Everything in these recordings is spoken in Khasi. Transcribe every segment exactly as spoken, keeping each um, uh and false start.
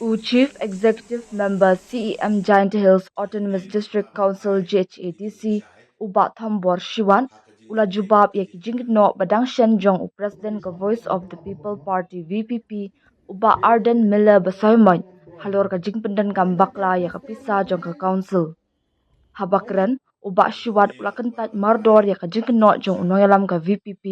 U Chief Executive Member C E M Jaintia Hills Autonomous District Council, J H A D C, u Bah Thombor Shiwat, u la jubab ïa ki jingkynnoh ba dang shen jong u President ka Voice of the People Party, V P P, u Bah Ardent Miller Basaiawmoit, halor ka jingpyndonkam bakla ïa ka pisa jong ka Council. Haba kren, u Bah Shiwat u la kyntait mardor ïa ka jingkynnoh jong u nongïalam ka V P P,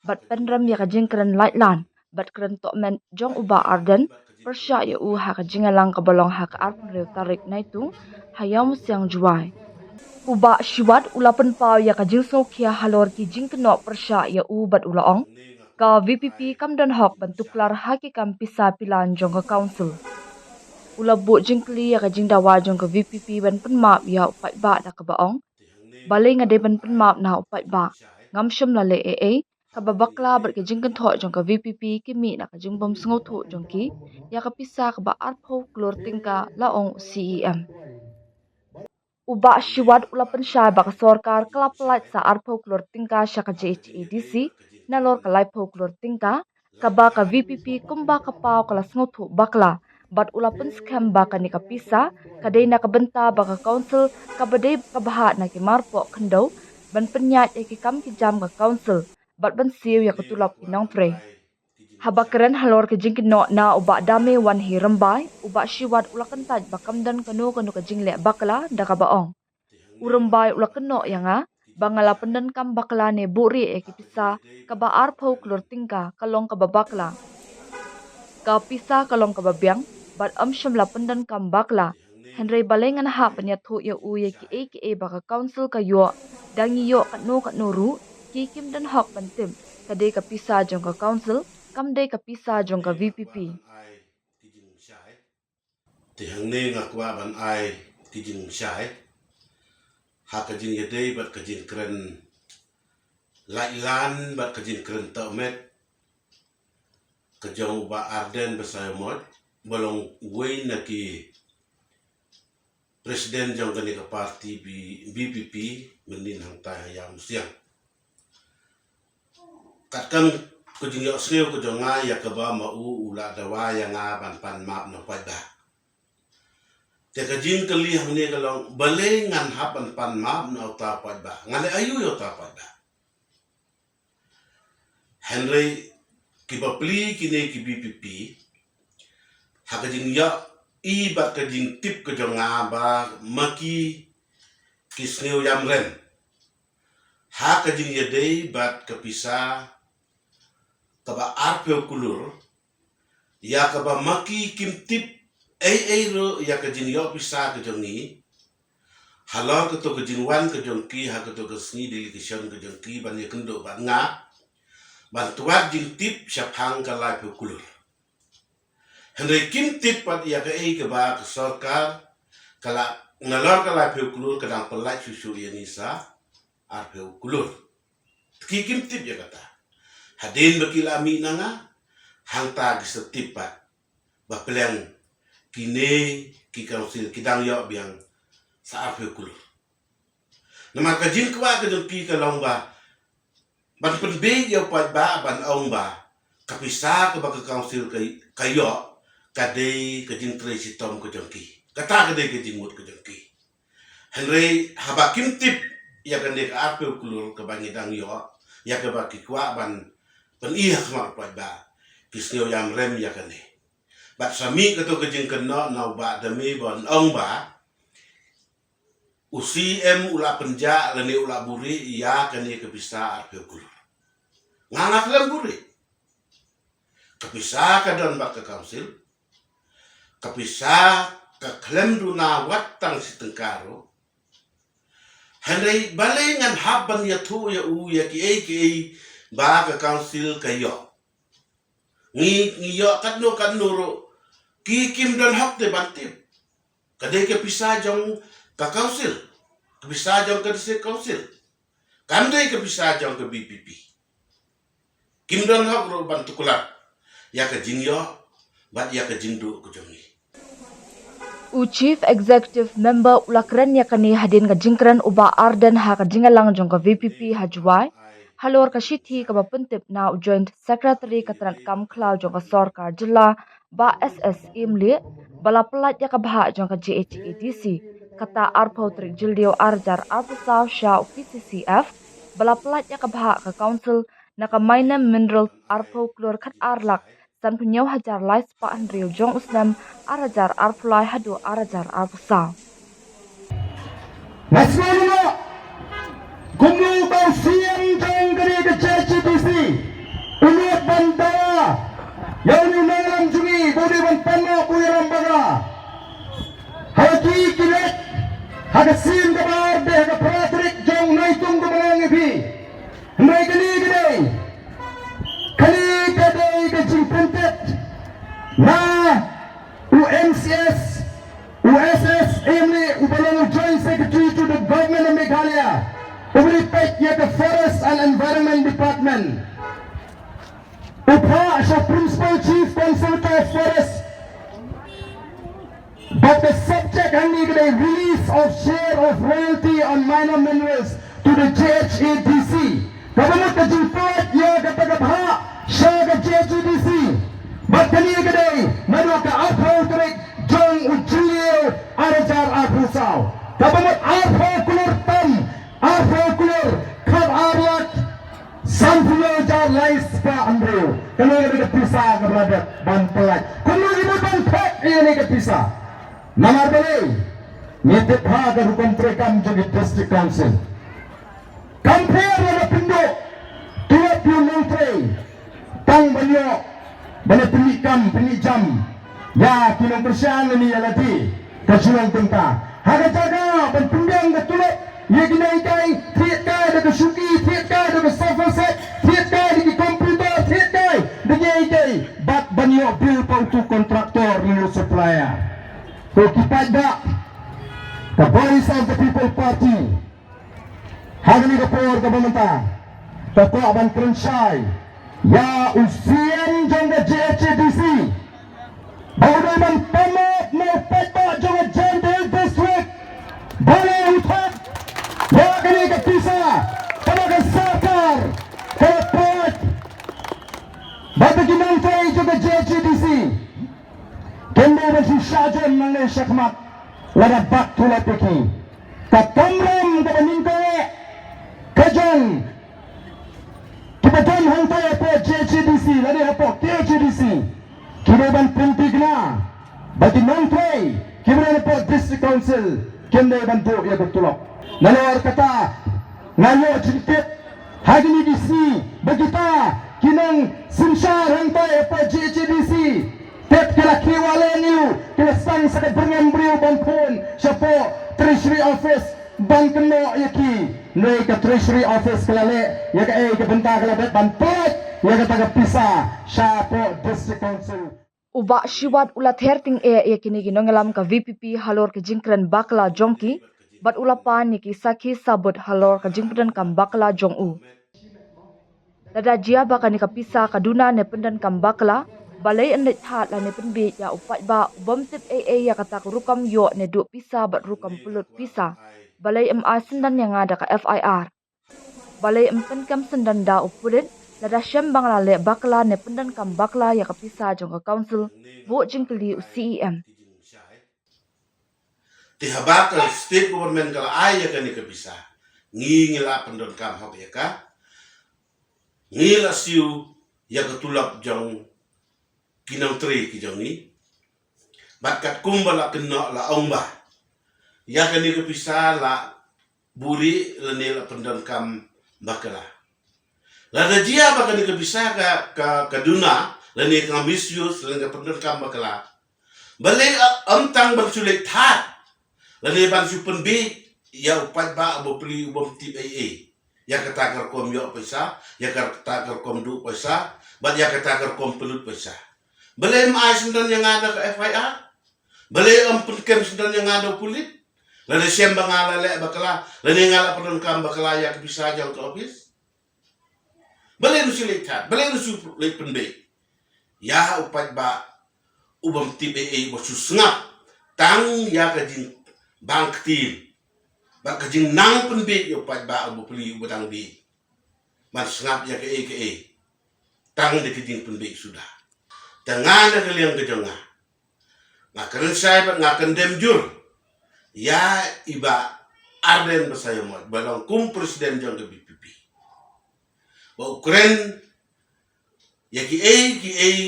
bad pynrem ïa ka jingkren laitlan bad kren tohmet jong u Bah Ardent pyrshah ïa u ha ka jingïalang kaba long ha ka arphew hynriew tarik Naitung, ha Ïawmusiang, Jowai. U Bah Shiwat u la pynpaw ïa ka jingsngewkhia halor ki jingkynnoh pyrshah ïa u bad u la ong, ka V P P kam don hok ban tuklar ha ki kam pisa pilan jong ka Council. U la buh jingkylli ïa ka jingdawa jong ka V P P ban pynmap ïa u paidbah da kaba ong, balei nga dei ban pynmap na u paidbah? Ngam shym la leh ei ei. Kaba bakla bad ka jingkynthoh jong ka V P P ki mih na ka jingbym sngewthuh jong ki ïa ka pisa kaba arphew klur tyngka, la ong u C E M. U Bah Shiwat u la pynshai ba ka sorkar ka la pyllait sa arphew klur tyngka sha ka J H A D C nalor ka laiphew klur tyngka, kaba ka V P P kumba ka paw ka la sngewthuh bakla, bad u la pynskhem ba kane ka pisa ka dei na ka bynta ba ka Council kaba dei kaba hap na ki marpoh khyndew ban pynïaid ïa ki kam ki jam ka Council bad ban siew ïa ka tulop ki nongtrei. Haba kren halor ka jingkynnoh na u Bah Damewanhi Rymbai, u Bah Shiwat u la kyntait ba kam don kano kano ka jingleh bakla da kaba ong, u Rymbai u la kynnoh ïa nga ba nga la pyndonkam bakla ne buhrieh ïa ki pisa kaba arphew klur tyngka, ka long kaba bakla. Ka pisa ka long kaba biang bad ym shym la pyndonkam bakla. Hynrei balei ngan hap ban ïathuh ïa u ïa kiei kiei ba ka Council ka ïoh? Da ngi ïoh katno katno ruh, ki kim don hok ban tip. Ka dei ka pisa jong ka Council, kam dei ka pisa jong ka V P P. Te hangne nga kwah ban ai ki jingshai ha ka jingïadei bad ka jingkren laitlan bad ka jingkren tohmet ka jong u Bah Ardent Basaiawmoit, ba long uwei na ki President jong kane ka party B-, B P P, mynnin hangtai ha Ïawmusiang. Katkam ka jingïohsngew ka jong nga ïa kaba ma u u la dawa ïa nga ban pan map na u paidbah. Te ka jingkylli hangne ka long, balei ngan hap ban pan map na uta u paidbah? Nga leh aïu ïa uta u paidbah? Hynrei ki bapli kine ki B P P, ha ka jingïohi bad ka jingtip ka jong nga ba ma ki ki sngew ïam rem ha ka jingïadei bad ka pisa kaba arphew klur, ïa kaba ma ki kim tip ei ei ruh ïa ka jingïoh pisa ka jong ngi. Halor kato ka jingwan ka jong ki ha kato ka sngi delegation ka jong ki ban ïakynduh bad nga ban twad jingtip shaphang ka laiphew klur. Hynrei kim tip pat ïa kaei kaba ka sorkar ka la, nalor ka laiphew klur ka dang pyllait shuh shuh ïa ngi sa arphew klur. Ki kim tip ïa kata. Hadien ba ki la mih na nga, hangta ki sa tip pat ba pleng kine ki council ki dang ïoh biang sa arphew klur. Namar ka jingkwah ka jong ki ka long ba ban pynbeit ïa u paidbah ban ong ba ka pisa kaba ka council ka, ka ïoh ka dei ka jingtrei shitom ka jong ki. Kata ka dei ka jingmut ka jong ki. Hynrei haba kim tip ïa kane ka arphew klur kaba ngi dang ïoh, ïa kaba ki kwah ban pyni ha khmat u paidbah, ki sngew ïam rem ïa kane. Bad sa mih kato ka jingkynnoh na u Bah Dame ban ong ba u C M u la pynjah lane u la buhrieh ïa kane ka pisa arphew klur. Nga nga khlem buhrieh. Ka pisa ka don bad ka council. Ka pisa ka khlem duna wat tang shi tyngka ruh. Hynrei balei ngan hap ban ïathuh ïa u ïa kiei kiei ba ka council ka ïoh? Ngi, ngi ïoh katno katno ruh, ki kim don hok te ban tip. Ka dei ka pisa jong ka council, ka pisa jong ka district council. Kam dei ka pisa jong ka B P P. Kim don hok ruh ban tuklar ïa ka jingïoh bad ïa ka jingduh ka jong ngi. U Chief Executive Member u la kren ïa kane hadien ka jingkren u Bah Ardent ha ka jingïalang jong ka V P P ha Jowai halor ka shithi kaba pyntip na u Joint Secretary ka tnat kam khlaw jong ka sorkar jylla, Bah S S Iemlieh, ba la pyllait ïa ka bhah jong ka J H A D C kata arphew tarik Jylliew ar hajar arphew saw sha u P C C F, ba la pyllait ïa ka bhah ka Council na ka Minam Minerals arphew klur khat ar lak sanphew hynñiew hajar lai spah hynriew jong u snem ar hajar arphew lai haduh ar hajar arphew saw. Nga sngewthuh kumno ba u Siem jong kane ka J H A D C u nud ban dawa ïa une u nongïalam jong ngi ba u dei ban pan noh burom bakla. Ha ki ki leit ha ka sien kaba ar bad ha ka phra tarik jong u Naitung kaba nga ong ïa phi. Hynrei kane ka dei, kane ka dei ka jingpynthut na u M C S, u S S Emley uba long u Joint Secretary to the Government of Meghalaya, uba dei peit ïa ka Forest and Environment Department. U phah sha u Principal Chief Conservator of Forest ba ka subject hangne ka dei release of share of royalty on minor minerals to the J H A D C. Kaba mut ka jingpynlait ïa kata ka bhah sha ka J H A D C. Bad kane ka dei naduh ka arphew tarik jong u Jylliew ar hajar arphew saw. Kaba mut arphew klur tam, arphew klur khat ar lak sanphew hajar lai spah hynriew. Kane ka dei ka pisa kaba la dep ban pyllait. Kumno ngi mut ban thok ïa kane ka pisa? Namar balei? Ngi tip ha ka rukom treikam jong ki District Council. Kam pher lada pynduh tulop ïa u nongtrei tang ban ïoh ban ïa pynmih kam pynmih jam ïa ki nongkyrshan lane ïa lade ka jinglong bynta. Ha ka jaka ban pynbiang ka tulop ïa ki nonghikai, thied kai da ka shuki, thied kai da ka sofa set, thied kai da ki computer, thied kai da ki ei ei, bad ban ïoh bill pa utu u contractor lane u supplier. Ko ki paidbah, ka Voice of the People Party ha kane ka por kaba mynta ka kwah ban kren shai ïa u Siem jong ka J H A D C ba u dei ban pan noh na u paidbah jong ka Jaintia Hills District. Balei u thok ïa kane ka pisa kaba ka sorkar ka la pynlait bad ki nongtrei jong ka J H A D C? Kin dei ban shu shah jem nangne shakhmat lada bat tulop ïa ki. Ka kamram kaba nyngkong eh ka jong kiba don hangtai hapoh J H A D C lane hapoh K H A D C, ki dei ban pynthikna ba ki nongtrei kiba don hapoh District Council kin dei ban buh ïa ka tulop. Nalor kata nga ïoh jingtip ha kine ki sngi ba kita ki nongsynshar hangtai hapoh J H A D C, tip ki la khie wah leh ïa u, ki la sdang sa ka byrngem briew ban phone shapoh Treasury Office ban kynnoh ïa ki. Hynrei ka Treasury Office ka la leh ïa kaei ka bynta, ka la dep ban pynlait ïa kata ka pisa shapoh District Council. U Bah Shiwat u la ther tyngeh ïa kine ki nongïalam ka V P P halor ka jingkren bakla jong ki bad u la pan ïa ki sakhi sabut halor ka jingpyndonkam bakla jong u. Lada jia ba kane ka pisa ka duna ne pyndonkam bakla, balei yn leit thad lane pynbiej ïa u paidbah u bym tip ei ei ïa kata ka rukom ïoh ne duh pisa bad rukom pynlut pisa? Balei ym ai syndon ïa nga da ka F I R? Balei ym pynkem syndon da u pulit? Lada shem ba nga la leh bakla ne pyndonkam bakla ïa ka pisa jong ka council, buh jingkylli u C E M. Te haba ka state government ka la ai ïa kane ka pisa, ngi ngi la pyndonkam hok ïa ka, ngi la siew ïa ka tulop jong ki nongtrei ki jong ngi. Bad katkum ba la kynnoh la ong ba ïa kane ka pisa la buhrieh lane la pyndonkam bakla. Lada jia ba kane ka pisa ka, ka, ka duna lane ka misuse lane ka pyndonkam bakla, balei, a, ym tang ban shu leit thad lane ban shu pynbiej ïa u paidbah uba pli u bym tip ei ei ïa kata ka rukom ïoh pisa, ïa kata ka rukom duh pisa bad ïa kata ka rukom pynlut pisa? Balei ym ai syndon ïa nga da ka F I R? Balei ym pynkem syndon ïa nga da u pulit? Lada shem ba nga la leh bakla lane nga la pyndonkam bakla ïa ka pisa jong ka office, balei ym shu leit thad, balei ym shu leit pynbiej ïa u paidbah u bym tip ei ei, uba shu sngap tang ïa ka jingbang ktien bad ka jingnang pynbiej ïa u paidbah uba pli uba dang biej? Ban sngap ïa kaei kaei tang da ka jingpynbiej suda. Te nga na ka liang ka jong nga, Nga kren shai bad nga kren dem jur ïa i Bah Ardent Basaiawmoit ba long kum president jong ka VPP, ba u kren ïa kiei kiei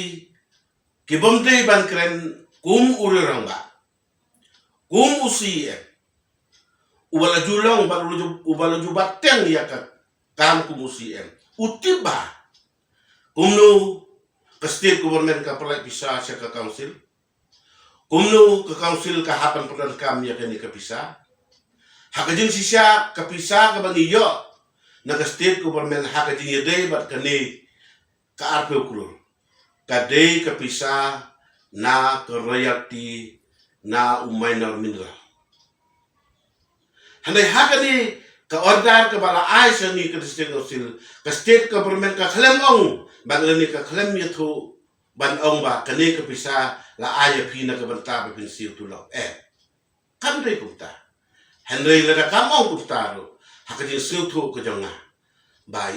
ki bym dei ban kren kum u rangbah, kum u CEM uba la ju long bad uba la ju bat teng ïa ka kam kum u CEM. U tip ba kumno ka state government ka pynlait pisa sha ka council, kumno ka council ka hap ban pyndonkam ïa kane ka pisa. Ha ka jingshisha ka pisa kaba ngi ïoh na ka state government ha ka jingïadei bad kane ka arphew klur ka dei ka pisa na ka royalty na u minor mineral. Hynrei ha kane ka order kaba la ai sha ngi ka district council, ka state government ka khlem ong bad lane ka khlem ïathuh ban ong ba kane ka pisa la ai ïa phi na ka bynta ba phin siew tulop. Eh, kam dei kumta. Hynrei lada kam ong kumta ruh, ha ka jingsngewthuh ka jong nga, ba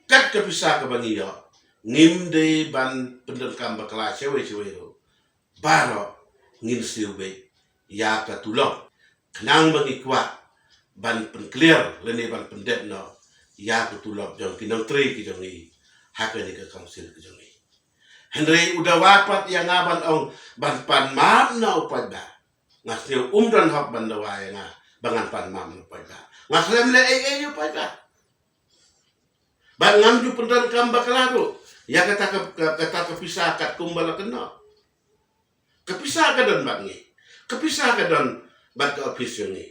kat ka pisa kaba ngi ïoh, ngim dei ban pyndonkam bakla shawei shawei ruh. Baroh ngin siew beit ïa ka tulop, khnang ba ngi kwah ban pynclear lane ban pyndep noh ïa ka tulop jong ki nongtrei ki jong ngi ha kane ka council ka jong ngi. Hynrei u dawa pat ïa nga ban ong ban pan map na u paidbah. Nga sngew um don hok ban dawa ïa nga ba ngan pan map na u paidbah. Nga khlem leh ei ei ïa u paidbah. Bad ngam ju pyndonkam bakla ruh ïa kata ka, ka, kata ka pisa katkum ba la kynnoh. Ka pisa ka don bad ngi. Ka pisa ka don bad ka office jong ngi.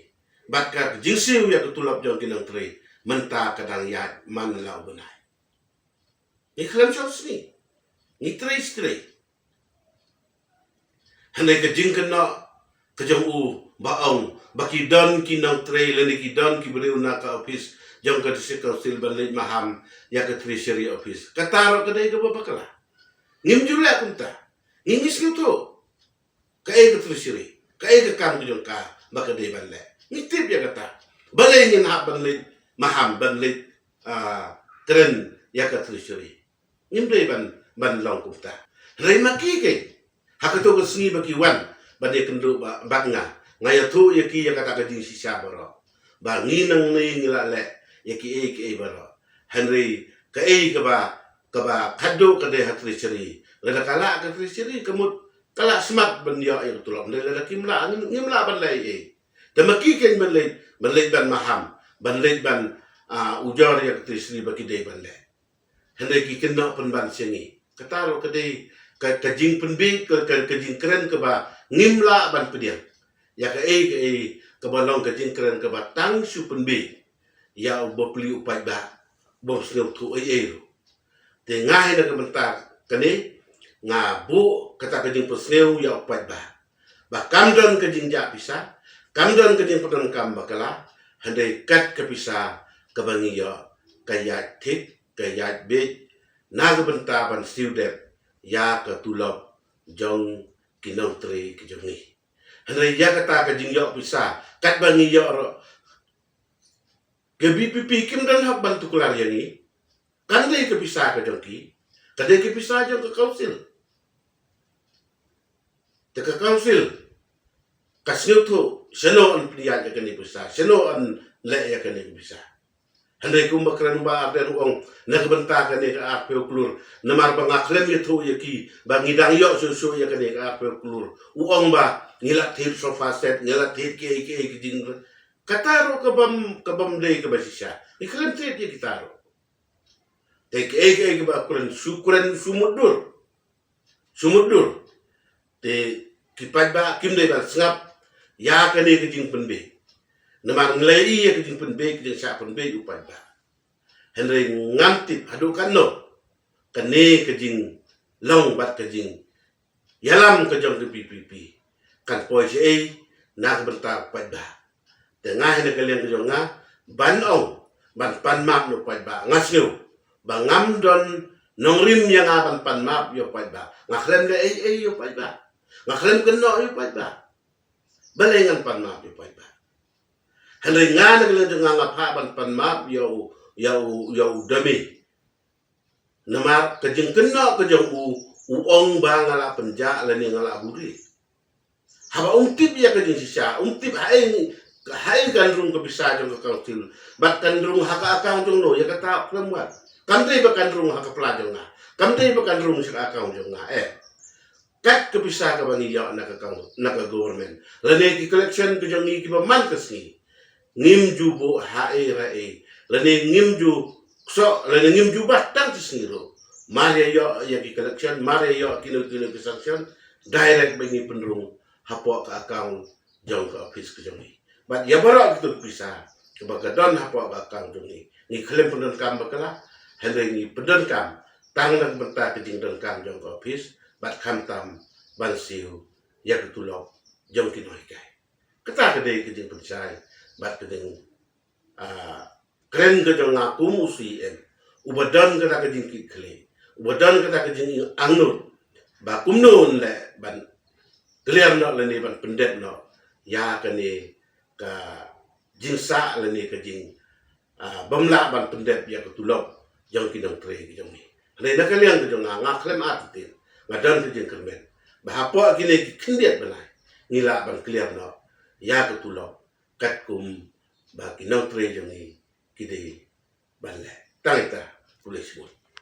Bad ka jingsiew ïa ka tulop jong ki nongtrei mynta ka dang ïaid man la u bnai. Ngi khlem shong sngi. Ngi trei shi trei. Hynrei ka jingkynnoh ka jong u ba ong ba ki don ki nongtrei lane ki don ki briew na ka office jong ka district council ban leit maham ïa ka treasury office. Kata ruh ka dei kaba bakla. Ngim ju leh kumta. Ngi, ngi sngewthuh kaei ka treasury, kaei ka kam ka jong ka ba ka dei ban leh. Ngi tip ïa kata. Balei ngin hap ban leit maham ban leit, ah, kren ïa ka treasury? Ngim dei ban, ban long kumta. Hynrei ma ki keiñ, ha kato ka sngi ba ki wan ban ïakynduh ba, bad nga, nga ïathuh ïa ki ïa kata ka jingshisha baroh, ba ngi nangne ngi la leh ïa kiei kiei baroh. Hynrei kaei kaba, kaba khatduh ka dei ha treasury. Lada ka lah ka treasury, ka mut ka lah smat ban ïoh ïa ka tulop. Hynrei lada kim lah, ngim, ngim lah ban leh ei ei. Te ma ki keiñ ban leit, ban leit ban maham, ban leit ban, ah, ujor ïa ka treasury ba ki dei ban leh. Hynrei ki kynnoh pynban sha ngi. Kata ruh ka dei ka, ka jingpynbeit, ka, ka, ka jingkren kaba ngim lah ban pdiang ïa kaei kaei kaba long ka jingkren kaba tang shu pynbeit ïa u bapli u paidbah bym sngewthuh ei ei ruh. Te nga hi na ka bynta kane nga buh kata ka jingpynsngew ïa u paidbah ba kam don ka jingjah pisa, kam don ka jingpyndonkam bakla, hynrei kat ka pisa kaba ngi ïoh ka ïaid thik, ka ïaid beit na ka bynta ban siew dep ïa ka tulop jong ki nongtrei ki jong ngi. Hynrei ïa kata ka jingïoh pisa katba ngi ïoh ruh, ka VPP kim don hok ban tuklar ïa ngi. Kan dei ka pisa ka jong ki, ka dei ka pisa jong ka council. Te ka council ka sngewthuh shano yn pynïaid ïa kane ka pisa, shano yn leh ïa kane ka pisa. Hynrei kumba kren u Bah Ardent u ong na ka bynta kane ka arphew klur, namar ba nga khlem ïathuh ïa ki ba ngi dang ïoh shuh shuh ïa kane ka arphew klur. U ong ba ngi la thied sofa set, ngi la thied kiei kiei ki jing, kata ruh ka bym, ka bym dei kaba shisha. Ngi khlem thied ïa kita ruh. Te kiei kiei kiba kren, shu kren shu mutdur. Shu mutdur. Te ki paidbah kim dei ban sngap ïa kane ka jingpynbeit. Namar ngi la ïohi ïa ka jingpynbeit, ka jingshah pynbeit u paidbah. Hynrei ngam tip haduh katno kane ka jinglong bad ka jing ïalam ka jong ka VPP kan poi shaei na ka bynta u paidbah. Te nga hi na ka liang ka jong nga ban ong, ban pan map na u paidbah. Nga sngew ba ngam don nongrim ïa nga ban pan map ïa u paidbah. Nga khlem leh ei ei ïa u paidbah. Nga khlem kynnoh ïa u paidbah. Balei ngan pan map ïa u paidbah? Hynrei nga na ka liang jong nga nga phah ban pan map ïa u, ïa u, ïa u Dame. Namar ka jingkynnoh ka jong u, u ong ba nga la pynjah lane nga la buri. Haba um tip ïa ka jingshisha, um tip haei, haei kan rung ka pisa jong ka council, bad kan rung ha ka account jong no, ïa kata khlem wad. Kam dei ba kan rung ha ka pla jong nga, kam dei ba kan rung sha ka account jong nga, eh. Kat ka pisa kaba ngi ïoh na ka account, na ka government, lane ki collection ka jong ngi kiba man ka sngi, ngim ju buh haei raei, lane ngim ju ksoh, lane ngim ju bat tang shi sngi ruh. Mar ïa ïoh ïa ki collection, mar ïa ïoh kino kino ki sanction, direct ba ngi pynrung hapoh ka account jong ka office ka jong ngi. Bad ïa baroh kito ki pisa kaba ka don hapoh ka account jong ngi, ngi khlem pyndonkam bakla, hynrei ngi pyndonkam tang na ka bynta ka jingdonkam jong ka office, bad khamtam ban siew ïa ka tulop jong ki nonghikai. Kata ka dei ka jingpynshai bad ka jing, ah, kren ka jong nga kum u C E M, uba don kata ka jingkitkhlieh, uba don kata ka jingangnud ba kumno un leh ban clear noh lane ban pyndep noh ïa kane ka jingsah lane ka jing, ah, bym lah ban pyndep ïa ka tulop jong ki nongtrei ka jong ngi. Hynrei na ka liang ka jong nga, nga khlem artatien, nga don ka jingkyrmen ba hapoh kine ki khyndiat bnai ngi lah ban clear noh ïa ka tulop katkum ba ki nongtrei jong ngi ki dei ban leh. Tang ita, khublei shibun.